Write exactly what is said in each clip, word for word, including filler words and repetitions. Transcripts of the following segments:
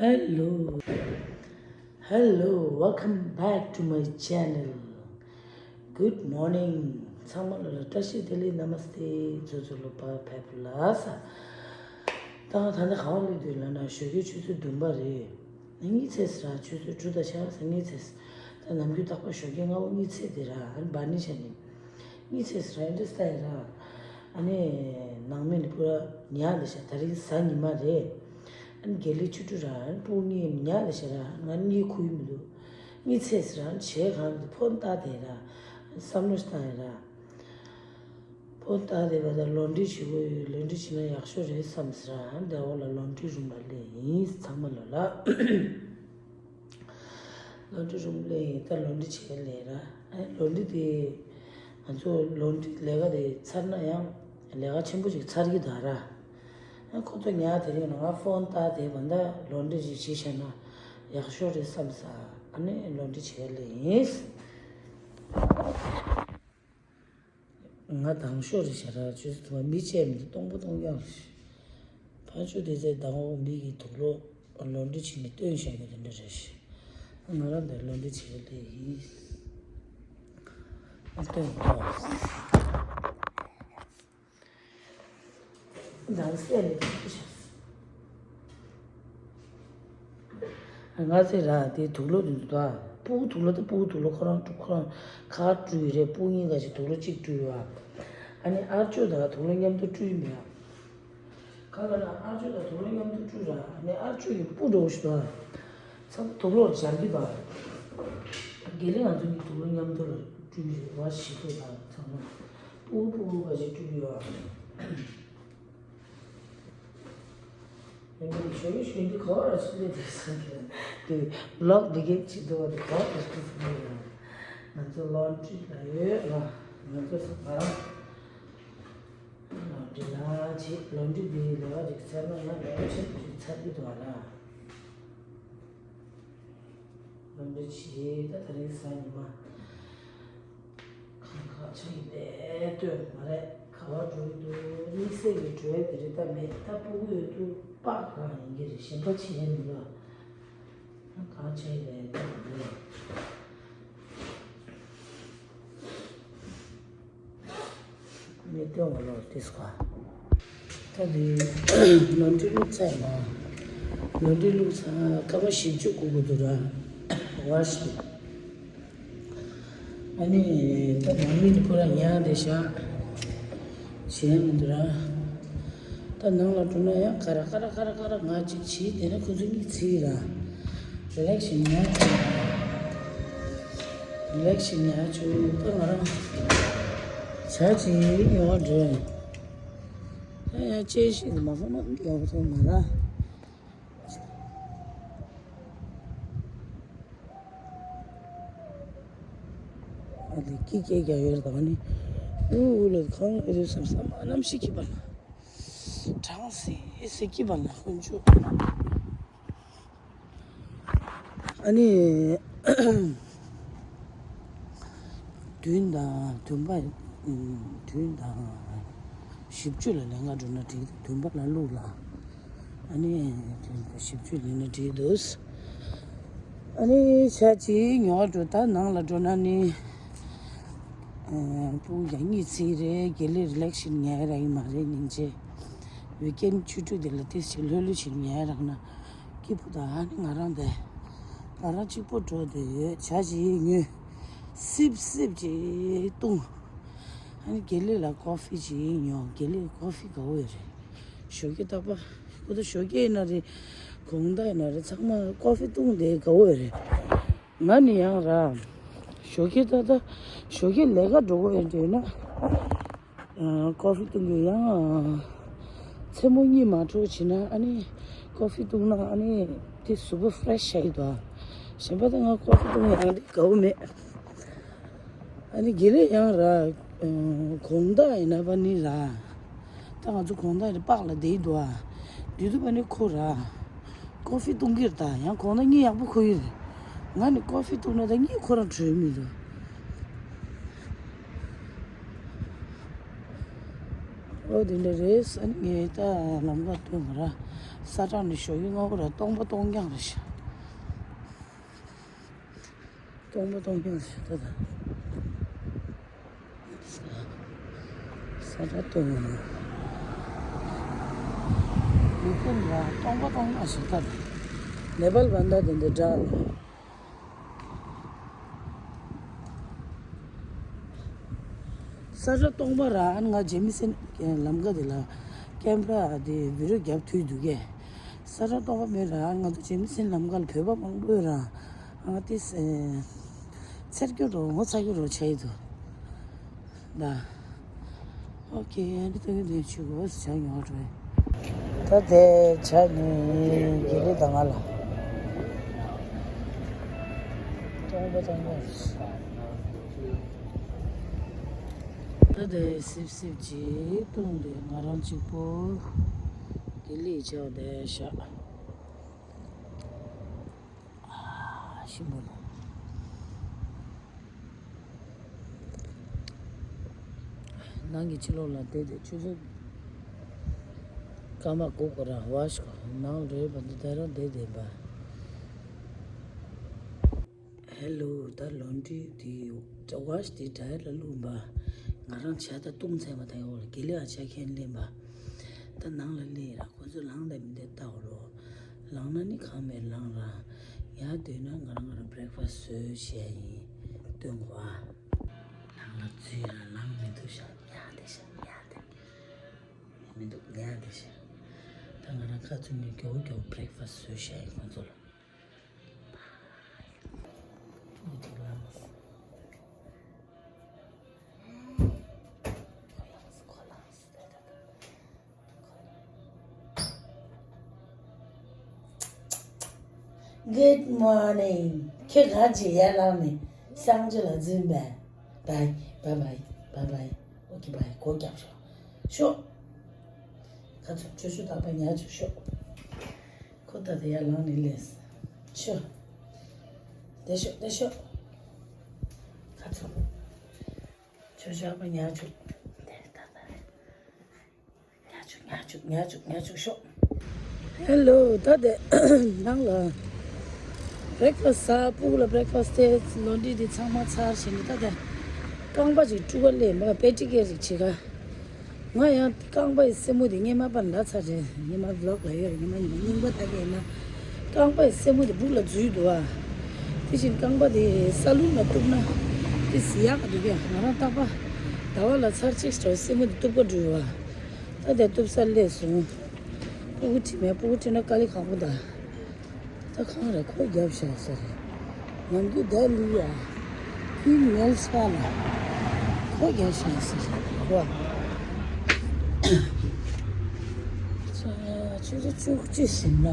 Hello. Hello, welcome back to my channel. Good morning. ཚང་མ་ལོ་ལ་བཀྲ་ཤིས་བདེ་ལེགས། Namaste. ཚོ་ཚོ་ལོ་པ་ཕེབས་ལ་ས། ད་ད་ལྟ་གང་ལུས་དུས་ལ་ན་ཞོགས་ཀའི་ཆུ་ཚོད་བདུན་པ་རེད། གཉིད་སད་ར། ཆུ་ཚོད་དྲུག་དང་ཕྱེད་ཀ་ས་གཉིད་སད། ད་ནམ་རྒྱུན་རྟག་པར་ཞོགས་ཀའི་སྔ་པོ་གཉིད་སད་དེ་ར་ཨ་ནི་བར་ནི་ཤ་ནི། གཉིད་སད་ར་འདྲ་སྟ་ཡི་ར། ཨ་ནི་ནང་མི་ནི་པུ་ར་ཉལ་དེ་ཤ། ད་རིང་གཟའ་ཉི་མ་རེད། ཨ་ནི་དགེ་ལེགས་ཆོས་དྲུག་ར་ཨ་ནི་པུ་གཉིད་ཉལ་དེ་ཤ་ར། ང་གཉིད་ཁུག་གི་མི་འདུག་གཉིད་སད་ར་ཨ་ནི་བྱས་གང་དུ་ཕོན་ལྟ་དེ་ར། བསམ་བློ་ཞིག་བཏང་ཡི་ར། ཕོན་ལྟ་དེ་བ་ད་ལོན་ཌི་བྱེད་དགོས་ཡོད། ལོན་ཌི་བྱེད་ན་ཡག་ཤོས་རེད་བསམ་ཟེར་ར། ཨ་ནི་དེ་འོག་ལ་ལོན་ཌི་རུམ་ལ་སླེབས་ཡིན། ཚང་མ་ལོ་ལ། ལོན་ཌི་རུམ་སླེབས་ཡིན། ད་ལོན་ཌི་བྱེད་ལས་ར། ཨ་ལོན་ཌི་དེ་ང་ཚོ་ལོན་ཌི་ལས་ཀ་དེ་ཚར་ན་ཡང་ལས་ཀ་ཆེན་པོ་ཞིག་ཚར་གྱི་ད་ར། ཨ་ཁོ་ཚོ་ཉལ་དེ་རིང་ང་ཕོན་ལྟ་དེ་བ་ད་ལོན་ཌི་ཞིག་བྱེད་བྱས་ན་ཡག་ཤོས་རེད་བསམ་ས། ཨ་ནི་ལོན་ཌི་བྱེད་ལས་ཡིན། ང་དང་ཤོག་རེ་ཞེ་དྲག་ཆུ་ཚོད་ཐོག་མ་མི་བཅས་མི་འདུག་སྟོང་པ་སྟོང་རྐྱང་རེད། ཕ་ཆུ་དེ་ཚེ་དང་པོ་མི་གི་དུག་ལོག་ལོན་ཌི་བྱས་ནས་སྟོན་བཞག་གི་དེ་འདྲ་རེད། ང་རང་དང་ལོན་ཌི་བྱེད་ལས་ཡིན། སྟོན་དགོས། ནང་གསེས་ནས་ཐུག་ཤག་ང་ཚེ་ར་དེ་དུག་ལོག་དེ་འདུག་ད། སྤུ་གུ་དུག་ལོག་དེ་སྤུ་གུ་དུག་ལོག་ཁོ་རང་ཁོ་རང་ཁ་བཀྲུས་རེད། སྤུ་གུ་གཉིས་ཀ་ཞིག་དུག་ལོག་གཅིག་བཀྲུས་ཡོད། ཨ་ནི་ཨར་ཅོ་དང་དུག་ལོག་མཉམ་དུ་བཀྲུས་མེད། ཁ་ལ་ན་ཨར་ཅོ་དང་དུག་ལོག་མཉམ་དུ་བཀྲུས་ར། ཨ་ནི་ཨར་ཅོ་ཡི་སྤུ་འགྲོ་ཞུ་ད། ཚ་དུག་ལོག་སྦྱར་གི་ད། དགེ་ལེགས་ང་ཚོ་གཉིས་དུག་ལོག་མཉམ་དུ་ལ་བཀྲུས་རེད་བ། ཞིག་དུ་ད་ཚང་མ་སྤུ་གུ་སྤུ་གུ་ག་ཞིག་བཀྲུས་ཡོད། ཡང་ཞོ་ཡི་ཞོ་འདི་ག་བར་ཞིག་ལས་དེ་སང་གི་དེ་ལོག་འདི་གའི་ཆེད་དུ་དེ་ག་བར་ཞིག་ལས་ཡང་ང་ཚོ་ལོན་ཌི་རི་ལ་ཡོད་ལ། ང་ཚོ་ང་རང་ལོན་ཌི་རི་ལ་ཆེད་ལོན་ཌི་རི་འདི་ལས་ཀ་ཅིག་ཚར་ན་ཡང་ལས་ཀ་ཆེན་པོ་ཅིག་ཚར་གི་འདུག་ལ། ལོན་ཌི་རི་ཆེད་ད་ད་རིང་གཟའ་ཉི་མ། ཁང་ཁག་ཆགས་ཀྱི་བསྡད་ལྟོས་མ་རེད། ག་བ་འགྲོ་གི་འདུག་དམིགས་བསལ་གྱི་འགྲོ་ཡ་དེ་རེད་ད་མེད། ད་སྤུ་གུ་ཡོད་དུས་པགས་གང་ཡིན་གྱི་རེད། གཞན་པ་བྱེད་ཡ་མི་འདུག་ཨ་གང་བྱས་ཡིན་ལས་ད་མི་འདུག་མི་སྟོན་ག་ལོ་ཏིས་ཀ་ད་དེ་ལོན་ཌི་རི་བླུགས་ཚར་ཡིན་ན། ལོན་ཌི་རི་བླུགས་ཚར་སྐར་མ་བཞི་བཅུ་འགོར་གྱི་འདུག་ར། ཝ་ཤི། ཨ་ནི་ད་ནང་མི་འདི་ཁོ་རང་ཉལ་བསྡད་ཤག་བྱས་མི་འདུག་ར། ད་ནང་ལ་འགྲོ་ན་ཡང་ཀ་ར་ཀ་ར་ཀ་ར་ཀ་ར་ང་གཅིག་བྱས་དེ་ནས་ཁོ་ཚོ་གཉིད་ཚིག་ར། རི་ལེགས་ཤིག་ཉལ་བྱུང་། རི་ལེགས་ཤིག་ཉལ་བྱུང་། ད་ང་རང་ཇ་ཅིག་ཉོ་བ་འགྲོ། ད་ཡང་ཅེ་ཤིག་མ་ཁོ་ན་ཡོང་ཐུབ་མ་ར། ཨ་ལི་ཀི་ཀེ་རྒྱག་ཡོད་རེད་ད་ནི། ཨུ་ཨུ་ལ་གང་ཨེ་རེད་བསམ་བསམ། ཨ་གནམ་གཤིས་ཀྱི་བར་ན་གྲང་སི་སི་ཀྱི་བར་ན་དཀོན་མཆོག་ཨ་ནི་བདུན་དང་བདུན་པ། བདུན་དང་བཞི་བཅུ་ལ་ལེན་ག་འགྲོ་ན་འགྲིག་བདུན་པ་ལ་བླུགས་ལ། ཨ་ནི་བདུན་དང་བཞི་བཅུ་ལེན་ན་འགྲིག་འདུག་ཨ་ནི་ཆ་ཅིག་ཉོ་བ་འགྲོ། ད་ནང་ལ་འགྲོ་ན་ནི། ཨ་སྤུ་གུ་ཡང་གཉིད་ཚིག་རེད། དགེ་ལེགས་རི་ལེགས་ཤིག་ཉལ་ར་ཡིན་མ་རེད། སྙིང་རྗེ། ཝིག་ཨེན་ཆུ་ཕྲུག་དེ་ལ་ཏིས་ཅིག་ལྷོད་ལྷོད་ཞིག་ཉལ་རག་ན། སྐྱིད་པོ་ད། ཨ་ནི་ང་རང་དེ་ང་རང་གཅིག་པོ་འགྲོ་བསྡད་ཡོད། ཇ་ཅིག་ཉོས། སིབ་སིབ་ཅིག་བཏུང་། ཨ་ནི་དགེ་ལེགས་ལ་ཀོ་ཧྥི་ཅིག་ཉོ། དགེ་ལེགས་ཀོ་ཧྥི་དགའ་བོ་ཡོད་རེད། ཞོགས་ཀས་རྟག་པར་ཁོ་ཚོ་ཞོགས་ཀས་ཡིན་ན་རེད། དགོང་དག་ཡིན་ན་རེད། ཚང་མ་ཀོ་ཧྥི་བཏུང་བསྡད་དགའ་བོ་ཡོད་རེད། ང་ནི་ཡང་ར། ཞོགས་ཀས་ད་ལྟ་ཞོགས་ཀས་ལས་ཀ་འགྲོ་དགོས་ཡོད་འདོད་ན། ཨ་ཀོ་ཧྥི་བཏུང་གི་ཡང་། མཚན་མོ་གཉིད་མ་འཕྲོག་བྱས་ན་ཨ་ནི་ཀོ་ཧྥི་བཏུང་ན་ཨ་ནི་དེ་གཟུགས་པོ་ཧྥི་རེ་ཤི་ཆགས་ཀྱི་འདུག་ཨ། གཞན་པ་ད་ང་ཀོ་ཧྥི་བཏུང་ཡང་དེ་དགའ་བོ་མེད། ཨ་ནི་དགེ་ལེགས་ཡང་ར། ཨ་དགོང་དག་ཡིན་ན་པ་ནི་ར། ད་ང་ཚོ་དགོང་དག་ཡིན་ན་པགས་ལ་བསྡད་འདུག་ཨ། དེ་དུས་པ་ནི་ཁོ་ར། ཀོ་ཧྥི་བཏུང་གི་རེད་ད། ཡང་དགོང་དག་གཉིད་ཡག་པོ་ཁུག་གི་རེད། ང་ནི་ཀོ་ཧྥི་བཏུང་ན་ད་གཉིད་ཁོ་རང་བྲོས་མི་འདུག་འོ་དེ་འདྲ་རེད། ས་ནི་ངས་ད་ལམ་ཁ་སྟོན་ག་ར། ས་གྲངས་ནི་ཞོགས་ཀྱི་སྔ་པོ་ར་སྟོང་པ་སྟོང་རྐྱང་རེད་ཤག་སྟོང་པ་སྟོང་རྐྱང་རེད་ཤག་ད་ད། ས་ཆ་སྟོན་ཡོང་ནས། ཡུལ་ཕུང་ལ་སྟོང་པ་སྟོང་པ་ཞིག་ལྟ་དང་། ནེ་པཱལ་བྷན་དྷ་དེ་འདྲ་འདྲ་ལ། ས་ཆ་སྟོང་པ་ར་ཨ་ནི་ང་ཇེ་མི་སན་ལམ་ཁ་དེ་ལ་ཀེམ་ར་དེ་བི་ཌིའོ་རྒྱབ་དུས་འདུག་གས། ས་ཆ་སྟོང་པ་མེད་ར་ང་ཚོ་ཇེ་མི་སན་ལམ་ཁ་ལ་བོད་པ་མང་པོ་ཡོད་ར། ང་དེ་ཚེར་སྐྱོ་རོ་ངོ་ཚ་སྐྱོ་རོ་ཆ་ཡི་འདུག་ད། ཨོ་ཁེ། ཨ་ནི་ཏོག་ཙམ་ཆུ་གོ་ཟ་ཉོ་རེད། ད་དེ་ཆ་ནི་དགེ་ལེགས་དང་ང་ལ། སྟོང་པ་སྟོང་པ། ད་དེ་སིབ་སིབ་ཅིག་བཏུང་དེ་ང་རང་གཅིག་པོ། དགེ་ལེགས་ཆ་དེ་ཤ། ཨ། ཞིམ་པོ་ལ། ནང་གི་ཕྱི་ལོགས་ལ་བསྡད་དེ་ཆུ་ཚོད་སྐར་མ་དགུ་གོ་ར་བ་ཞིག་གོ་ནང་རེད་པ་འདི་ད་རང་བསྡད་བསྡད་པ། ཧེ་ལོ། ད་ལོན་ཌི་དེ་ཝ་ཤི་དེ་ཌ་ཡར་ལ་བླུགས་པ། ང་རང་ཇ་ད་བཏུང་ཚར་བ་ད་ཡོད་ལ་དགེ་ལེགས་ཨ་ཅག་ཁས་ལེན་པ། ད་ནང་ལ་སླེབས་ར་ཁོ་ཚོ་ལངས་དང་མི་འདུག་ལྟ་འོ་རོ། ལངས་ན་ནི་ཁང་མེད་ལངས་ར། ཡར་སྡོད་ན་ང་རང་ང་རང་བྷི་རེག་ཕ་སི་བཟོས་བྱས་ཡིན། སྟོན་གོ་ཨ། ནང་ལ་འཛུལ་ར་ལངས་མི་འདུག་ཤག་ཉལ་བསྡད་ཤག་ཉལ་བསྡད། མི་འདུག་ཉལ་བསྡད་ཤག་ད་ང་རང་ཁ་ཚུར་ནས་མགྱོགས་མགྱོགས་བྷི་རེག་ཕ་སི་བཟོས་བྱས་ཡིན་ཁོ་ཚོ་ལ། Good morning. ཁྱེད་ག་ཅི་ཡར་ལངས་ནས་གསང་སྤྱོད་ལ་འཛུལ་བས། Bye, bye bye, bye bye. Okay, bye. སྒོ་རྒྱབ་ཤོག་ཤོག་ཁ་ཚུར་ཆུ་ཆུ་དག་པ་ཉར་ཆུ་ཤོག་ཁོ་ད་ལྟ་ཡར་ལངས་ནས་སླེབས། ཤོག་བསྡད་ཤོག་བསྡད་ཤོག་ཁ་ཚུར། ཆུ་ཆག་པ་ཉར་ཆུ། དེ་ད་ད་རེད། ཉར་ཆུ་ཉར་ཆུ་ཉར་ཆུ་ཉར་ཆུ་ཤོག་ཧེ་ལོ། ད་དེ་ནང་ལ་བྷི་རེག་ཕ་སི་ཟ། སྤུ་གུ་ལ་བྷི་རེག་ཕ་སི་དེ་ལོན་ཌི་དེ་ཚང་མ་ཚར་བྱས་ནས་ད་དེ་རྐང་པ་ཅིག་དཀྲུག་ག་སླེབས་མ་པེ་ཊི་ཀེ་ཅིག་བྱེད་ག་ང་ཡང་རྐང་པའི་སེན་མོ་དེ་སྔས་མ་པར་ལ་ཚར་རེད། སྔས་མ་བི་ལོག་ལ་ཡོད་རེད། སྔས་མ་རྙིང་པ་ལྟ་གི་ཡིན་ན། རྐང་པའི་སེན་མོ་དེ་སྦུག་ལ་འཛུལ་འདུག་ཨ། དེ་བཞིན་རྐང་པ་དེ་ས་ལུང་ལ་གཏུབ་ན་དེ་ཟི་ཡག་ག་འདུག་གས། ང་རང་རྟག་པར་ཟླ་བ་ལ་ཚར་གཅིག་ཙམ་སེན་མོ་དེ་གཏུབ་ག་འགྲོ་ཡོད་ཨ། ད་དེ་གཏུབ་ས་སླེབས་སོང་། སྤུ་གུ་ཁྲིད་མེད། སྤུ་གུ་ཁྲིད་ན་དཀའ་ལས་ཁག་པོ་ད། ད་ཁང་རེད། ཁོ་རྒྱབ་བཞག་ས་རེད། ནམ་རྒྱུན་བསྡད་ལི་ཡ། ཧིན་མེལ་ས་ལ། ཁོ་རྒྱབ་བཞག་ས་རེད་ཁོ། ཆུ་ཚོད་བཅུ་གཅིག་ཟིན་ན།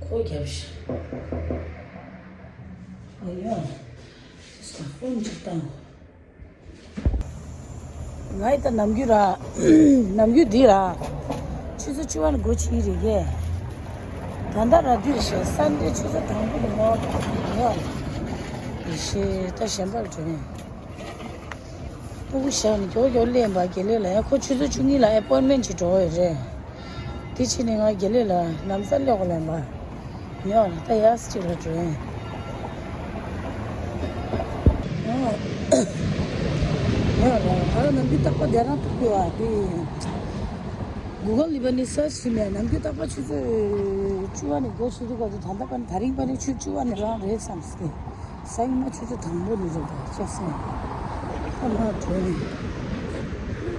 ཁོ་རྒྱབ་བཞག་ཨ་ཡ། ས་ཁོ་འཇིག་དང་། ང་ཡི་ད་ནམ་རྒྱུན་ར། ནམ་རྒྱུན་འདི་ར། ཆུ་ཚོད་བཅུ་པ་ནས་སྒོ་ཕྱེ་གི་རེད་གས། ད་ལྟ་ར་འདི་རེད་ཤག་སན་ཌེ་ཆུ་ཚོད་དང་པོ་དེ་ངོ་། ཡོད། ཡེ་ཤེས་ད་གཞན་པ་ལ་འགྲོ་ཡིན། སྤུ་གུ་བཞག་ནས་མགྱོགས་མགྱོགས་སླེབས་པ་དགེ་ལེགས་ལ་ཡ། ཁོ་ཆུ་ཚོད་བཅུ་གཉིས་ལ་ཨེ་པོན་མེན་ཅིག་འགྲོ་ཡོད་རེད། དེ་ཕྱིན་ནས་ང་དགེ་ལེགས་ལ་ལམ་སང་སླེབས་དགོས་ལབ་པ། ཉོ་ལ་ད་ཡར་གཅིག་ལ་འགྲོ་ཡིན། ཉོ་ལ་ད་ནམ་རྒྱུན་རྟག་པར་དེ་རང་ཐུག་གི་བ་དེ། གུ་གལ་ལི་བ་ནི་སར་ཆི་བྱས་ནས་ནམ་རྒྱུན་རྟག་པར་ཆུ་ཚོད་བཅུ་པ་ནས་སྒོ་ཕྱེ་དུས་སྐབས་དུ་ད་ལྟ་བར་ནི་ད་རིང་བར་ནི་ཆུ་བཅུ་པ་ནས་རང་རེད་བསམ་སྲིད། སང་ཉིན་མ་ཆུ་ཚོད་དང་པོ་ནས་རེད་པ་ཅག་སེ། ཨ་མ་དྲོས་ནས།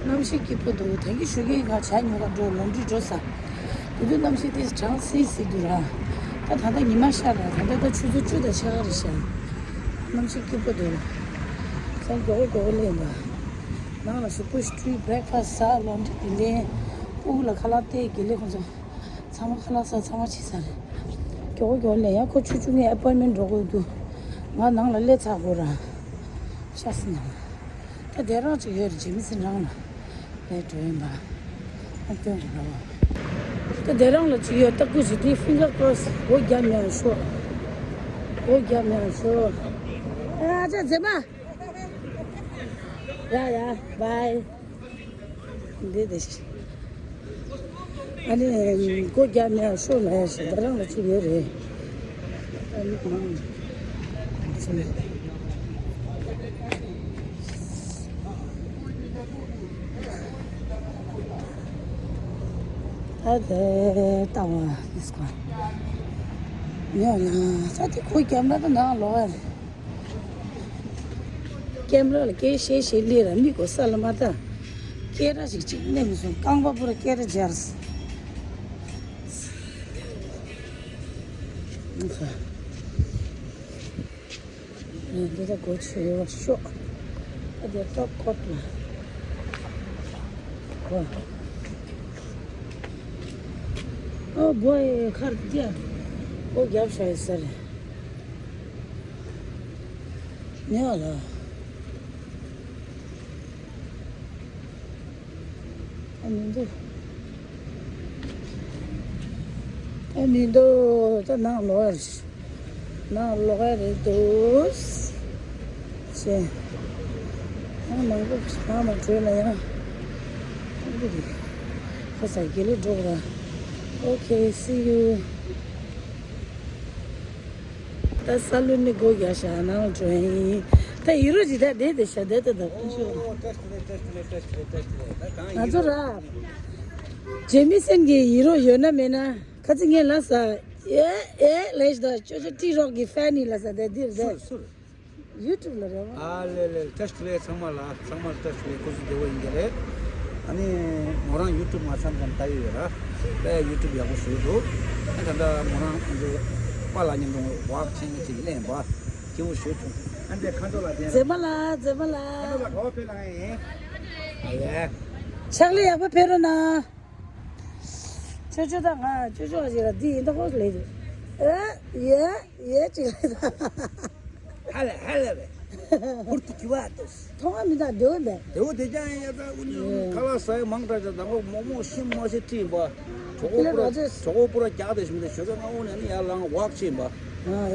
གནམ་གཤིས་སྐྱིད་པོ་འདུག་ད་གིན་ཞོགས་ཀས་ང་ཇ་ཉོ་ག་འགྲོ་ལོན་ཌི་འགྲོ་ས། དེ་དུས་གནམ་གཤིས་དེ་གྲང་སིང་སིང་འདུག་ར། ད་ད་ལྟ་ཉི་མ་ཤར་ར། ད་ལྟ་ད་ཆུ་ཚོད་བཅུ་དང་ཕྱེད་ཀ་རེད་ཤག་གནམ་གཤིས་སྐྱིད་པོ་འདུག་སང་མགྱོགས་པོ་མགྱོགས་པོ་སླེབས་ཡིན་པ། ནང་ལ་ཞོགས་པ་ཞུ་བྷི་རེག་ཕ་སི་ཟ། ལོན་ཌི་དེ་ལེན། སྤུ་གུ་ལ་ཁ་ལག་སྟེར། དགེ་ལེགས་ཁོང་ཚོ་ཚང་མ་ཁ་ལག་ཟ། ཚང་མ་ཕྱིན་ཚར་རེད། མགྱོགས་པོ་མགྱོགས་པོ་སླེབས་ཡ། ཁོ་ཆུ་ཚོད་ལྔའི་ཨེ་པོན་མེན་འགྲོ་དགོས་འདུག་ང་ནང་ལ་སླེབས་ཚར་དགོས་ར། ཤ་སི་ནང་ལ། ད་དེ་རང་ཅིག་ཡོད་རེད། ཇེ་མི་སི་རང་ལ། ལས་འགྲོ་ཡིན་པ། ཨ་སྟོན་དགོས་ར་བ། ད་དེ་རང་ལ་ཅིག་ཡོད། ལྟ་སྐུ་ཞིག་དེ་ཕིང་གར་ཀོ་རོ་སི། སྒོ་རྒྱབ་མེད་ལ་ཤོག་སྒོ་རྒྱབ་མེད་ལ་ཤོག་ཨ་ཅག་མཛེས་མ། ཡ་ཡ་བའི། འདི་འདི་ཤི། ཨ་ནི་སྒོ་རྒྱབ་ནས་ཤོར་ལ་ཡ་ཤི་ད་རང་ལ་ཅིག་ཡོད་རེད། ཨ་ནི་མང་། ད་དེ་ལྟ་བ་ནི་སྐོར། ཉོ་ན་ས་དེ་ཁོའི་རྒྱབ་ན་ད་ནང་ལོག་ཡ་རེད། ཀེམ་ར་ལ་སྐད་བཤད་བཤད་ལས་ར་མི་གོ་ས་ལ་མ་ལྟ། སྐད་ར་ཞིག་ཅིག་གནས་མི་སོང་རྐང་པ་པུ་ར་སྐད་ར་འབྱར། འདི་ད་གོ་ཆོད་ཡོད་ཤོག་ཨ་དེ་ཏོག་ཀོ་ལ། ཨོ་བོ་ཨེ་ཁར་དེ་ཨོ་རྒྱབ་ཤ་ཡི་ས་རེད། ཉལ་ལ། ཨ་མི་འདུག་ཨ་མི་འདུག་ད་ནང་ལོག་ཡ་རེད། ནང་ལོག་ཡ་རེད་འདུག་ཞེས། ཨ་མང་པོ་ཕ་མ་བྲོས་ལ་ཡང་། ཨ་འདི་རེད། ཁ་ས་དགེ་ལེགས་འགྲོ་གི་ར། Okay, see you. ད་ས་ལུ་ནི་སྒོ་རྒྱག་ཤག་ནང་འགྲོ་ཡིན། ད་ཡི་རོ་ཇི་ད་བསྡད་དེ་ཤག་བསྡད་དེ་ད་ཀུན་ཤོད། ང་ཚོ་ར། ཇེ་མི་སན་གྱི་ཡི་རོ་ཡོད་ན་མེད་ན་ཁ་ཚིག་ངན་ལ་ས། ཨེ་ཨེ་ལེ་ཤ་ད་ཅོ་ཅོ་ཏི་རོག་གི་ཧྥན་ནི་ལ་ས་བསྡད་དེ་རེད། ཡུ་ཊུབ་ལ་རེད་བ། ཨ་ལེ་ལེ་བཀྲ་ཤིས་བདེ་ལེགས་ཚང་མ་ལ། ཚང་མ་ལ་བཀྲ་ཤིས་བདེ་ལེགས། སྐུ་གཟུགས་བདེ་པོ་ཡིན་གྱི་རེད། ཨ་ནི་མོ་རང་ཡུ་ཊུབ་མ་མཚམས་མཚམས་ལྟ་ཡི་ཡོད་ར། དཔེ་ཡུ་ཊུབ་ཡག་པོ་བཟོས་འདུག་ཨ་ད་ལྟ་མོ་རང་ཨ་ནི་པཱ་ལགས་མཉམ་དུ་ཝག་ཆེན་ཅིག་ལེན་པ་སྐྱིད་པོ་བཟོས་བྱུང་། ཨ་འདྲས་ཁ་འགྲོ་ལ་བསྡད། མཛེས་མ་ལ་མཛེས་མ་ལ། ཁ་འགྲོ་ལ་ག་བ་ཕེབས་ལ་ཡིན། ཨ་ལེ། ཕྱག་ལས་ཡག་པོ་ཕེབས་རོགས་གནང་། ཅོ་ཅོ་དང་ང་ཅོ་ཅོ་ཞིག་ལ་འདི་ཡིན་ད་ཧོ་ལེ། ཨེ་ཡེ་ཡེ་ཅིག་ལེ། ཧ་ལེ་ཧ་ལེ་བས། ཧུར་ཏི་ཀི་བ་ཏོས། ཐོང་བ་མི་དང་འདོད་པས། དེ་བོ་དེ་ཀྱང་ཡ་ད་ཀུ་ནི་ཁ་ལག་ཟ་ཡ་མང་དྲགས་ཀྱང་ད་ངོ་མོག་མོག་ཤི་མ་ཤི་ཁྲིད་པ། གྲོད་ཁོག་པུ་ར་གྲོད་ཁོག་པུ་ར་རྒྱགས་དེ་ཞིག་མི་དེ་ཞོ་ཀ་ང་འོ་ནས་ནི་ཡར་ལངས་ཝག་ཕྱིན་པ།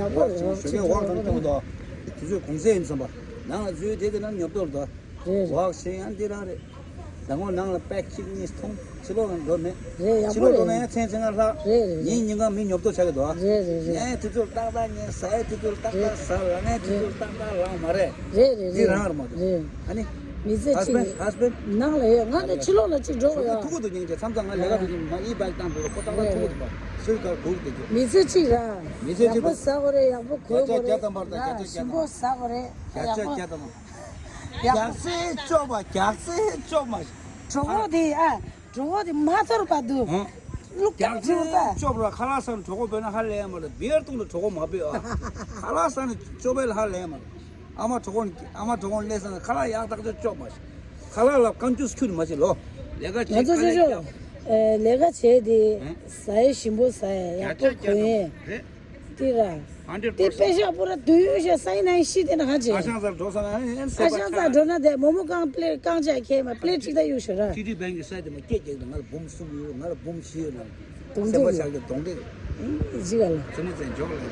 ཡག་པོ་རེད། ཞོ་ཀའི་ཝག་དང་ཐུག་དོ། དེ་ཚོས་གུང་སེང་ཡིན་བསམ་པ། ནང་ལ་འཛུལ་དེ་དེ་ན་ཉོབ་ཏོ་རེད་དོ། རེད་རེད། ཝག་ཤེས་ཡང་འདི་རང་རེད། ད་ངོ་ནང་ལ་པེག་གཅིག་གཉིས་ཐོང་། ཕྱི་ལོགས་ལ་འགྲོ་མེད། རེད་ཡག་ཕྱི་པོ་ལོགས་འགྲོ་རེད། ན་ཡང་མཚན་མཚན་ང་ལྷག་རེད་རེད་རེད། ཉིན་ཉིན་གང་མི་ཉོབ་ཏོ་ཆགས་ཀྱི་འདུག་ཨ། རེད་རེད་རེད། ཉལ་དུས་ཚོད་ཏག་ཏག་ཉལ། ཟ་ཡ་དུས་ཚོད་ཏག་ཏག་ཟ། ལངས་ཡ་དུས་ཚོད་ཏག་ཏག་ལངས་མ་རེད། རེད་རེད་འདི་རེད། རང་རེད་མ་གཏོགས། རེད། ཨ་ནི། མི་ཚེ་ཧས་བྷེན་ཌི། གཅིག་ཧས་བྷེན་ཌི། ནང་ལ་ཡོད། ང་ཚོ་ཕྱི་ལོགས་ལ་གཅིག་འགྲོ་དགོས་ཡ། ཐུག་གི་འདུག་སྙིང་རྗེ། མཚམས་མཚམས་ང་ལས་ཀ་དུས་ཙམ་མ་ཨི་བེག་བཏང་འགྲོ་ཁོ་ཏག་ཏག་ཐུག་གི་འདུག་པ། སུའི་ཀར་སྒུག་བསྡད་རྒྱུ། མི་ཚེ་གཅིག་ར། མི་ཚེ་ཡག་པོ་གཅིག་ཟ་དགོས་རེད། ཡག་པོ་གོན་དགོས་རེད། བརྒྱ་ཆ་བརྒྱ་ཐམ་པར་དང་བརྒྱ་ཆ་བརྒྱ་ཐམ། ཞིམ་པོ་ཟ་དགོས་རེད། བརྒྱ་ཆ་ཡག་པོ། བརྒྱ་ཐམ། ཡག་པོ། རྒྱགས་སེ་སྐྱོབ་པ། རྒྱགས་སེ་སྐྱོབ་མ། གྲོད་ཁོག་དེ་ཨ། གྲོད་ཁོག་དེ་མ་ཚོར་བར་དུ། ཧུང་། བླུགས་རྒྱགས་ཀྱང་ཚོར་སེ་ད། སྐྱོབ་ར། ཁ་ལག་ཟ་ནས་གྲོད་ཁོག་ཕོག་ན་ཧ་ལས་ཡ་མ་རེད། བི་ཡར་བཏུང་ནས་གྲོད་ཁོག་མ་ཕོག་ཨ། ཁ་ལག་ཟ་ནས་སྐྱོབ་པ་ལ་ཧ་ལས་ཡ་མ་རེད། ཨ་མ་གྲོད་ཁོག་ཨ་མ་གྲོད་ཁོག་སླེབས་སོང་ན་ཁ་ལག་ཡག་ཐག་ཆོད་སྐྱོབ་མ་ཤེས། ཁ་ལག་ལ་རྐང་ཆུ་ཁྱུར་མ་བྱེད་ལོ། ལས་ཀ་བྱེད། ང་ཚོ་ཁ་ལག་ཅོ་ཅོ། སྐྱོབ། ཨེ། ལས་ཀ་བྱས་ཏེ། ཧུང་། ཟ་ཡ་ཞིམ་པོ་ཟ་ཡ། ཡག་པོ་གོན་ཡ། རེད། དེ་ར། ཧན་ཌེ་རེཌ་པར་སེན་ཊི། དེ་པེ་ཤག་པུ་ར་དུ་ཡུ་ཤ་སའི་ནའི་ཤི་དེ་ན་ཧ་ཅེ། ཨ་ཞང་སར་འགྲོ་ས་ན་ཨ་ཞང་སར་འགྲོ་ན་དེ་མོ་མོ་རྐང་པླེ་རྐང་ཅག་ཁྱེར་མ་པླེ་གཅིག་ད་ཡུ་ཤ་ར། ཊི་ཌི་བེང་གི་སའི་དེ་མ་སྐད་རྒྱག་དང་ང་ལ་འབུམ་གསུམ་ཡོད། ང་ལ་འབུམ་བཞི་ཡོད་ན། སྡོང་སེམས་པ་ཤག་གི་སྡོང་དེ། ཨིན་ཇི་ག་ལ། ཙེ་མོ་ཙེ་འཇོག་ལ།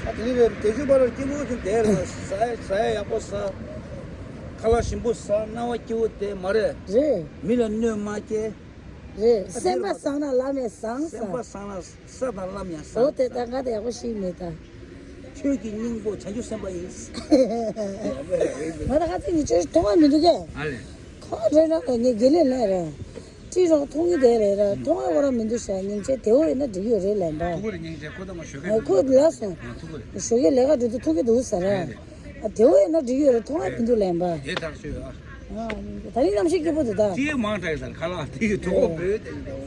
ཨ་དེ་ནི་རེད། དེ་ཚོའི་བར་ལ་སྐྱིད་པོ་ཞིག་བསྡད་རེད། ཟ་ཡ་ཟ་ཡ་ཡག་པོ་ཟ། ཁ་ལག་ཞིམ་པོ་ཟ། སྣང་བ་སྐྱིད་པོ་བསྡད་མ་རེད། རེད། མི་ལ་གནོད་མ་སྐྱེལ། རེད། ཨ་སེམས་པ་བཟང་ན་ལམ་ཡང་བཟང་། སེམས་པ་བཟང་ན་ས་དང་ལམ་ཡང་བཟང་། འོ་དེ་ད་ང་དེ་ཡག་པོ་ཤེས་མེད་ད། ཆོས་ཀྱི་སྙིང་པོ་བྱང་ཆུབ་སེམས་དཔའ་ཡིན། ང་ད་ཁ་ཚིག་ནི་ཅོ་མཐོང་བ་མི་འདུག་གས། ཨ་ལེ། ཁོ་རེ་རང་ལ་ངས་དགེ་ལེགས་ལན་རེད། ཁྲིད་རོགས་མཐོང་གི་དེ་རེད་ར། མཐོང་བ་ཁོ་རང་མི་འདུག་ཤག་སྙིང་རྗེ། དེ་བོ་ཡིན་ན་འགྲིག་ཡོད་རེད་ལན་པ། ཐུག་གི་རེད་སྙིང་རྗེ། ཁོ་ད་མ་ཞོགས་ཨ་ཁོ་ལ་སོང་། ཨ་ཐུག་གི་རེད། ཞོགས་ཀས་ལས་ཀ་འགྲོ་དུས་ཐུག་གི་འདུག་ཟེར་ར། རེད་རེད། ཨ་དེ་བོ་ཡིན་ན་འགྲིག་ཡོད་རེད། མཐོང་བ་མི་འདུག་ལན་པ། དེ་ཐག་ཆོད་ཨ། ཨ་ད་རིང་གནམ་གཤིས་སྐྱིད་པོ་འདུག་ད། ཅི་མང་དྲགས་ཟེར་ཁ་ལག་དེ་གི་གྲོད་ཁོག་ཨོ། བོད་དེ་འདུག་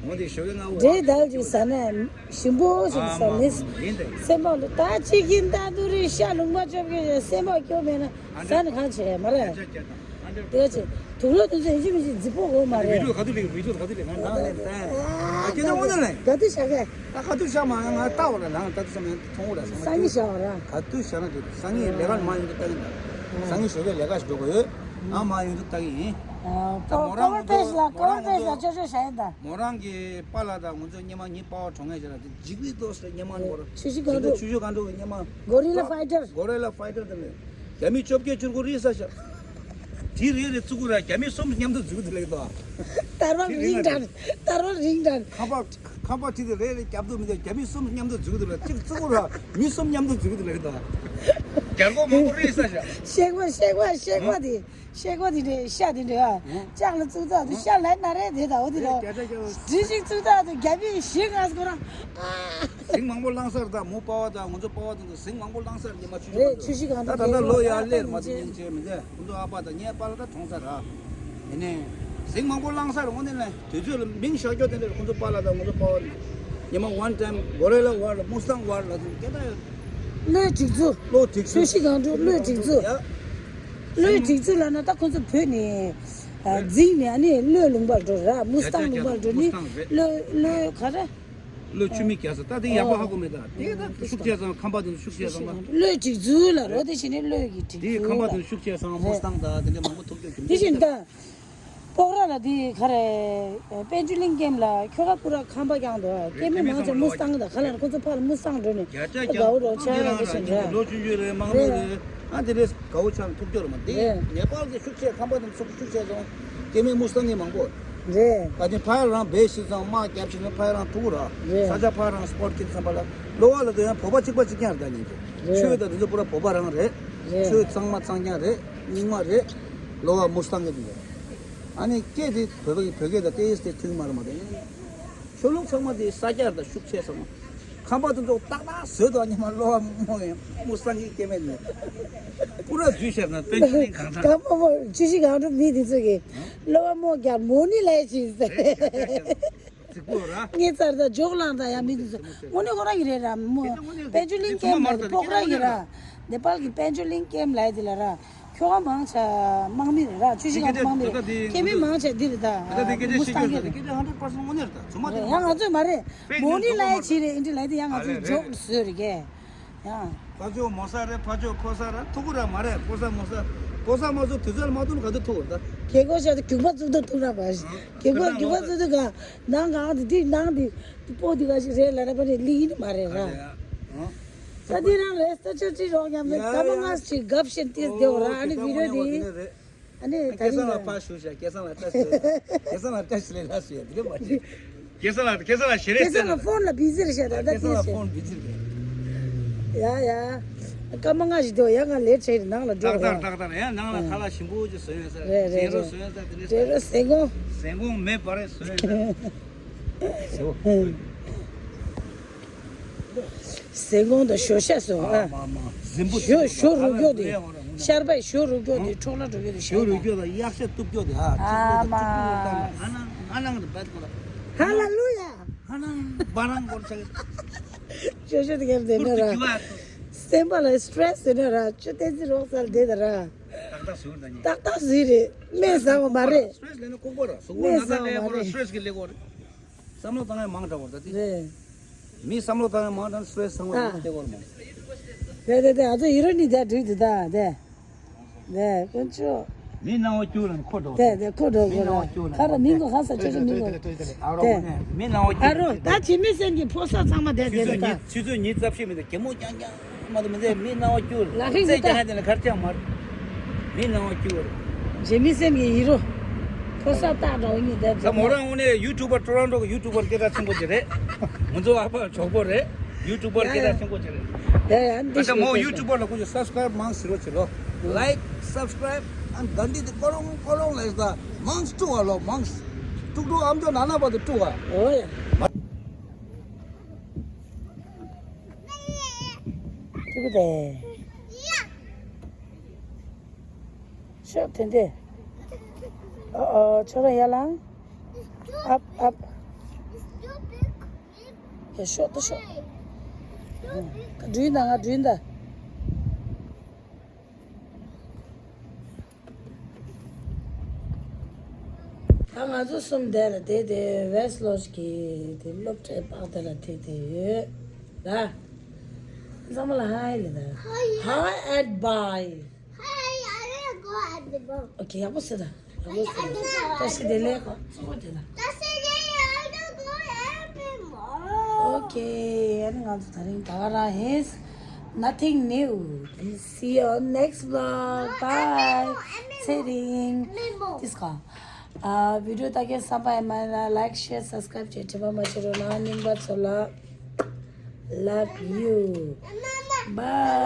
འོ་དེ་ཞོགས་ཀས་ང་འོ། འབྲས་དལ་གྱི་ཟ་ནས་ཞིམ་པོ་ཞིག་ཟ། ཨ་མ་མི་མ་ཡིན་ཏེ། སེམས་པ་ལ་ད་ཅི་གིན་ད་དུ་རེ་ཤ་ལུང་པ་ཅོབ་ཀྱི་སེམས་པ་སྐྱོ་མེད་ན་ཨ་ཟ་ནི་གང་བྱེད་མ་རེད། ཡ་ཅག་ཀྱ་དང་། དེ་ཆེ། དུག་ལོག་དེ་ཚོ་ཡིན་གཅིག་མིན་གཅིག་རྫིག་པོ་དགོས་མ་རེད། བི་ཌིའོ་ག་དུས་ལེགས། བི་ཌིའོ་ག་དུས་ལེགས། ང་ནང་ནས་ལྟ། ཨ་ཁྱེད་ཚོ་དངོས་གནས་ལེགས། ག་དུས་བཞག་གས། ད་ག་དུས་བཞག་མ་ང་ལྟ་བ་ལ་ནང་ད་དུས་བཞག་མ་མཐོང་བ་ལ་སང་ཉིན་བཞག་ར། ག་དུས་བཞག་ན་དུས་སང་ཉིན་ལས་ཀ་མ་ཡིན་དུ་ལྟ་གི་འདུག་སང་ཉིན་ཞོགས་ཀས་ལས་ཀ་ཞིག་འགྲོ་དགོས་ཡོད། ཨ་མ་ཡོད་འདུག་ལྟ་གི་ཡིན། ཨ། ད་མོ་རང་ཀོ་བར་ང་ཚོ་པེ་ཇི་ལ་མོ་ཀོ་བར་རང་ང་པེ་ཇི་ལ་ཚོ་ཅོ་ཅོ་བྱ་ཡིན་ད། མོ་རང་གི་པཱ་ལགས་དང་ང་ཚོ་སྙེ་མ་ངའི་པཱ་ཕ་གྲོངས་ངེས་བྱས་ལ་དེ་འཇིགས་པའི་ཏོག་ཙམ་སྙེ་མ་ནོར། ཆུ་བཞི་སྒང་དྲུག་ཆུ་བཞི་སྒང་དྲུག་གི་སྙེ་མ། གོ་རི་ལ་ཕའི་ཊར། གོ་རི་ལ་ཕའི་ཊར་དེ་ནས་རྒྱ་མི་བཅོ་བརྒྱད་བཅུ་དགུ་རིལ་ས་ཤག་དེ་རེ་རེ་བཙུགས་གི་ར་རྒྱ་མི་གསུམ་མཉམ་དུ་འཛུལ་གི་འདུག་ལེགས་དོ། དར་བ་རིང་དྲགས། དར་བ་རིང་དྲགས། ཁ་པར་ཁ་པར་ཁྲིད་དེ་རེ་རེ་རྒྱབ་ཏུ་མི་འདུག་རྒྱ་མི་གསུམ་མཉམ་དུ་འཛུལ་གི་འདུག་ལ་གཅིག་བཙུགས་གི་ར་མི་གསུམ་མཉམ་དུ་འཛུལ་གི་འདུག་ལེགས་དོ། རྒྱ་སྒོ་མང་པོ་རིལ་ས་ཤག་ཤེག་པ་ཤེག་པ་ཤེག་པ་དེ། ཤེག་པ་དེ་འདྲས་ཤ་དེ་འདྲས་ཨ། ལྕགས་ལ་བཙུགས་ཚར་དུས་ཤ་ལ་ན་རེ་དེ་དང་འོ་དེ་ལ། སྒྲིལ་ཞིག་བཙུགས་ཚར་དུས་རྒྱ་མི་ཞིག་ང་སྐོར་ར། ཟིང་མང་པོ་བླངས་སར་ད་མོ་པ་བ་དང་ང་ཚོ་པ་བ་དང་དུ་ཟིང་མང་པོ་བླངས་སར་ཉི་མ་ཆུ་ཆུ་རེད། ཆུ་བཞི་སྒང་ད་དྲུག་ད་ད་ལོ་ཡར་སླེབས་མ་དེ་ཉིན་བྱས་མི་འདས་ཁོང་ཚོ་ཨ་ཕ་དང་ངའི་པ་ལ་ད་གྲོངས་ཚར་ར། ཡིན་ནའི་ཟིང་མང་པོ་བླངས་སར་འོ་ནས་ལ་དུས་ཚོད་ལ་མིང་བཞག་རྒྱུ་དེ་འདྲ་ཁོང་ཚོ་པ་ལ་དང་ང་ཚོ་པ་བ་ནས་ཉི་མ་ཝན་ཊའིམ་གོ་རེ་ལ་ཝར་ལ་མུ་སི་ཊང་ཝར་ལ་དེ་སྐད་གྲགས་ཡོད། གློའི་སྒྲིག་འཛུགས། གློ་སྒྲིག་ཆུ་བཞི་སྒང་དྲུག་གློའི་སྒྲིག་འཛུགས། ཡ། གློའི་སྒྲིག་འཛུགས་ལབ་ན་ད་ཁོང་ཚོ་བོད་ནས་ཨ་རེད། འཛིང་ནས་ཨ་ནི་གློའི་ལུང་པར་འགྲོ་ར་མུ་སི་ཊང་ལུང་པར་འགྲོ་ནི་མུ་སི་ཊང་རེད། གློ་གློའི་ག་རེ། གློ་ཆུ་མིག་རྒྱག་ས་ད་དེ་ཡག་པོ་ཨོ། ཧ་གོ་མེད་ད་དེ་ད་ཤུགས་ཆེ་སོང་ཁམས་པ་དེ་ཚོ་ཤུགས་ཆེ་སོང་ན། གློའི་སྒྲིག་འཛུགས་ལ་རོ་དེ་བཞིན་ནི་གློའི་གི་སྒྲིག་འཛུགས་ལ། དེ་ཁམས་པ་དེ་ཚོ་ཤུགས་ཆེ་སོང་མུ་སི་ཊང་ད་དེ་འདྲ་མང་པོ་ཐུག་རྒྱུ་རྒྱུ་དེ་བཞིན་ད། སྤོག་ར་ལ་དེ་ག་རེ། དཔལ་འབྱོར་གླིང་ཀེམ་ལ་ཁྱོ་ག་པུ་ར་ཁམས་པ་རྐྱང་འདུག་ཀེ་མི་མང་ཆེ་མུ་སི་ཊང་དང་ག་ལ་ཁོ་ཚོ་ཕར་མུ་སི་ཊང་འགྲོ་ནས་རྒྱ་ཆ་ཨ་དགའ་བོ་རོགས་ཆ་ཡ་གི་ཞིག་འདྲ། ལོ་ཆུང་ཆུང་རེད་མང་ལོ་རེད། ཨ་དེ་རེས་དགའ་བོ་ཆགས་ནས་ཐུག་ཀྱོག་རེད་མ་དེ་རེད། ནེ་པཱལ་གྱི་ཤུགས་ཆེ་ཁམས་པ་དང་ཚོགས་ཤུགས་ཆེ་སོང་། ཀེ་མི་མུ་སི་ཊང་གི་མང་པོ་རེད། ད་ནི་ཕ་ཡ་རང་བེད་ཤེས་ཙང་དམག་རྒྱབ་ཤེས་ན་ཕ་ཡ་རང་ཐུག་ར་རེད། ས་ཆ་ཕ་ཡ་རང་སི་པོར་ཊི་ཁྱེར་ཙམ་པ་ལ་ལོ་བ་ལ་དེ་ཡང་བོད་པ་གཅིག་པ་གཅིག་རྐྱང་རེད་ད་ཉིན་དེ་རེད། ཆོས་དང་དེ་ཚོ་པུ་ར་བོད་པ་རང་རེད། རེད། ཆོས་གཙང་མ་གཙང་རྐྱང་རེད། རྙིང་མ་རེད། ལོ་བ་མུ་སི་ཊང་གི་དེ་རེད། ཨ་ནི་སྐད་དེ་བོད་པ་གི་བོད་སྐད་དང་ཏེ་ཡིས་དེ་མཐུན་མ་རེད་མ་གཏོགས། ཆོས་ལུགས་ཚང་མ་དེ་ས་སྐྱར་དང་ཤུགས་ཆེ་ཚང་མ། ཁམས་པ་དེ་ཚོ་ཏག་ཏག་བཟོས་དང་ཉི་མ་གློ་བ་མོ་ཡང་མུ་སི་ཊང་གི་སྐྱེ་དམན་ནས། པུ་ར་བསྡུས་བཤད་ན་དཔལ་འབྱོར་གླིང་གང་ཚང་། ཁམས་པ་མོ་ཆུ་བཞི་སྒང་དྲུག་མི་དེ་ཚོ་གི་གློ་བ་མོ་རྒྱག་མོ་ནི་ལས་ཆི་ཟེར། རྫིག་པོ་ར། ངའི་རྩར་དང་འཇོག་ལང་དང་ཡང་མི་དེ་ཚོ་དངོས་གནས་ཁོ་རང་གི་རེད་ར་མོ། དཔལ་འབྱོར་གླིང་སྐྱེ་དམན་དེ་ཚོ་ཁོ་རང་གི་ར། ནེ་པཱལ་གི་དཔལ་འབྱོར་གླིང་སྐྱེ་དམན་ལས་དེ་ལ་ར། ཁྱོ་ག་མང་ཆེ་དམག་མི་རེད་ར། ཆུ་བཞི་སྒང་དྲུག་དམག་མི་རེད། སྐད་མི་མང་ཆེ་འདི་རེད་ད། མུ་སི་ཊང་གི་རེད། སྐད་ཆ་ཧན་ཌེཌ་པར་སེན་ཊི་དངོས་གནས་རེད་ད། ཚོ་མ་རེད། ཡང་ང་ཚོས་མ་རེད། མོ་ནི་ལའི་ཆི་རེད་ཨིན་ཏི་ལའི་དེ་ཡང་ང་ཚོས་ཇོག་བཟོས་རེད་གས། ཡང་། ཕ་ཇོ་མོ་ས་རེད། ཕ་ཇོ་ཁོ་ས་རེད། ཐུག་གུ་ར་མ་རེད། ཁོ་ས་མོ་ས། ཁོ་ས་མ་ཚོ་དུས་ཚོད་ལ་མ་ཐུག་ན་ག་དུས་ཐུག་རེད་ད། རྒྱལ་སྒོ་ཤར་དུ་རྒྱུག་པ་བཙུགས་དུ་ཐུག་ན་པ། རྒྱལ་སྒོ་རྒྱུག་པ་བཙུགས་དུ་ག་ནང་གང་དེ་དེ་ནང་དེ་སྤོ་དེ་ག་ཞིག་རེད་ལ་ར་པ་རེད་ལི་ཡིན་མ་རེད་ར། ས་དེ་རང་རེད་ས་ཆ་ཅི་རོགས་ཉམས་ནས་ད་མ་ང་ཞིག་གབ་བཤད་དེ་སྡེ་བ་ར་ཨ་ནི་བི་ཌིའོ་དེ། ཨ་ནི་ད་སྐལ་བཟང་ལ་ཕར་ཞུ་ཤག་སྐལ་བཟང་ལ་བཀྲ་ཤིས་བདེ་ལེགས། སྐལ་བཟང་ལ་བཀྲ་ཤིས་བདེ་ལེགས་ལ་ཞུ་ཡ་དེ་ག་མ་བྱེད། སྐལ་བཟང་ལ་སྐལ་བཟང་ལ་ཞེ་རེ་སྐལ་བཟང་ལ་ཕོན་ལ་བི་ཛི་རེད་ཤག་ད་ལྟ་སྐལ་བཟང་ལ་ཕོན་བི་ཛི་རེད། ཡ་ཡ། སྐར་མ་ལྔ་ཞིག་འདུག་ཡ་ང་ལེ་ཊི་བྱས་ནང་ལ་འགྲོ་ཏག་ཏག་ཡ། ཏག་ཏག་ཡ་ནང་ལ་ཁ་ལག་ཞིམ་པོ་ཅིག་བཟོས་ཡོད་ས་རེད་རེད་ཟས་རོ་རེད། བཟོས་ཡོད་ས་དེ་རེད། ཟས་རོ་ཟས་གོང་། ཟས་གོང་མེ་འབར་རེ་བཟོས་ཡོད་ས་རེད། ཟས་གོང་དང་ཞོ་ཤ་སོ་ཨ། ཟིན་པོ་ཞོ་ཞོ་རུ་སྐྱོ་དེ། ཤར་པའི་ཞོ་རུ་སྐྱོ་དེ་འཕྲོག་ལ་འགྲོ་གི་དེ་ཞོ་རུ་སྐྱོ་ལ་གཡག་ཤ་གཏུབ་སྐྱོ་དེ་ཨ། ཨ་མ། ཨ་ནང་ཨ་ནང་དུ་བད་ཁོ་ལ། ཧ་ལ་ལུ་ཡ། ཨ་ནང་བ་རང་སྐོར་ཆ་གི། ཞོ་ཞོ་དེ་ག་དེ་ནོ་ར། སེམས་པ་ལ་སི་ཊི་རེ་སི་དེ་ནོ་ར་ཅོ་ཏན་ཙི་རོགས་སལ་དེ་ད་ར། ཏག་ཏག་ཟུར་ད་ནི། ཏག་ཏག་ཟུར་རེད། སྨན་ཟ་བ་མ་རེད། སི་ཊི་རེ་སི་ལས་ནི་ལྐུགས་པ་ར། གཟུགས་པོ་ན་ཚ་ལས་པོ་ར་སི་ཊི་རེ་སི་གི་ལས་གོ་རེད། བསམ་བློ་བཏང་ཡ་མང་དྲགས་པ་རེད་ད་དེ། རེད། མི་བསམ་བློ་བཏང་ཡ་མང་དྲགས་སི་ཊི་རེ་སི་ཚང་མ་ཨ། ཡོད་དེ་གོ་རེད་མོ། རེད་རེད་རེད། ཨ་ཚོ་ཡི་རོ་ནི་དེ་འགྲིག་འདུག་ད་དེ། དེ་དཀོན་མཆོག་མི་སྣང་བ་སྐྱུག་ལ་ཁོ་འགྲོ། དེ་དེ་ཁོ་འགྲོ་མི་དགོས་སྣང་བ་ལ། སྐྱུག་ལ་ཁ་ར་མིང་གི་ཧ་ས་ཆོས་ཆོས་མིང་གི་ཨ་རོ་དེ་མི་སྣང་བ་ཨ་རོ་སྐྱུག་ད་ཇི་མི་སེམས་ཀྱི་ཕོ་གསར་ཚང་མ་དེ་ཆུ་དེ་ཚོད་ད་ཉི་ཆུ་ཚོད་ཉི་ཤུ་རྩ་བཞི་མི་འདུག་གད་མོ་རྐྱང་རྐྱང་མ་དུ་མི་འདུག་མི་སྣང་བ་སྐྱུག་ལ་ལ་ཧིང་རྩེ་གི་རྐྱང་ཧ་དེ་ན་གར་རྐྱང་མར་མི་སྣང་བ་སྐྱུག་རེད། ཇི་མི་སེམས་ཀྱི་ཡི་རོ་ཕོ་གསར་སྟག་འདྲ་བོ་གཉིས་དེ་ད་མོ་རང་དངོས་གནས་ཡུ་ཊུབ་པར་ཊོ་རོན་ཊོ་གི་ཡུ་ཊུབ་པར་སྐད་གྲགས་ཆེན་པོ་ཅིག་རེད། ང་ཚོ་ཨ་ཕ་གྲོགས་པོ་རེད། ཡུ་ཊུབ་པར་སྐད་གྲགས་ཆེན་པོ་ཅིག་རེད། ཡ་ཡ་འདི་ཨ་ཅག་མོ་ཡུ་ཊུབ་པར་ལ་ཁོ་ཚོ་སབ་སི་ཀ་རའིབ་མང་ཟེར་བ་ཅིག་ལོ། ལའིཀ་སབ་སི་ཀ་རའིབ་ཨན་དན་དི་དི་ཀོ་རོང་ཀོ་རོང་ལས་ད་མང་སྤྲུ་བ་ལོ་མང་། ཏུག་ཏུག་ཨམ་ཅོག་ན་ན་བ་དུ་སྤྲུ་བ། ཨོ་ཡ། ཏི་པི་ཏེ། ཤོག་དེ་འདི། ཨོ་ཨོ་ཁྱོད་རང་ཡར་ལངས། ཨབ་ཨབ། ཡ་ཤོག་ཏུ་ཤོག་འགྲུལ་ན་ང་འགྲུལ་ད། ད་ང་ཚོ་གསུམ་དེ་ལ་དེ་དེ་ཝེ་སི་ལོ་ཇི་གི་དེ་སློབ་གྲྭའི་པགས་དེ་ལ་དེ་དེ་ཡོད་ད། ཚང་མ་ལ་ཧའི་ལེ་ད། Hi and bye. Hi, I will go and ཨོ་ཁེ། ཡག་པོ་ཟེར་ད། ཡག་པོ་ཟེར་ད། བཀྲ་ཤིས་བདེ་ལེགས། གཙོ་བོ་དེ་ད། ཨོ་ཁེ། ཨ་ནི་ང་ཚོ་དེ་རིང་ད་ག་རང་ཡིན། Nothing new. See you on next vlog. Bye. ཚེ་རིང་། ཏིས་ཀ་ཨ། བི་ཌིའོ་ལྟ་མཁན་བསམ་པ་ཡིན་མ་ཡིན་ན། like, share, subscribe བྱེད་དྲན་པ་མ་བརྗེད་རོགས་གནང་། རྙིང་པ་ཚོ་ལ། Love you. Bye.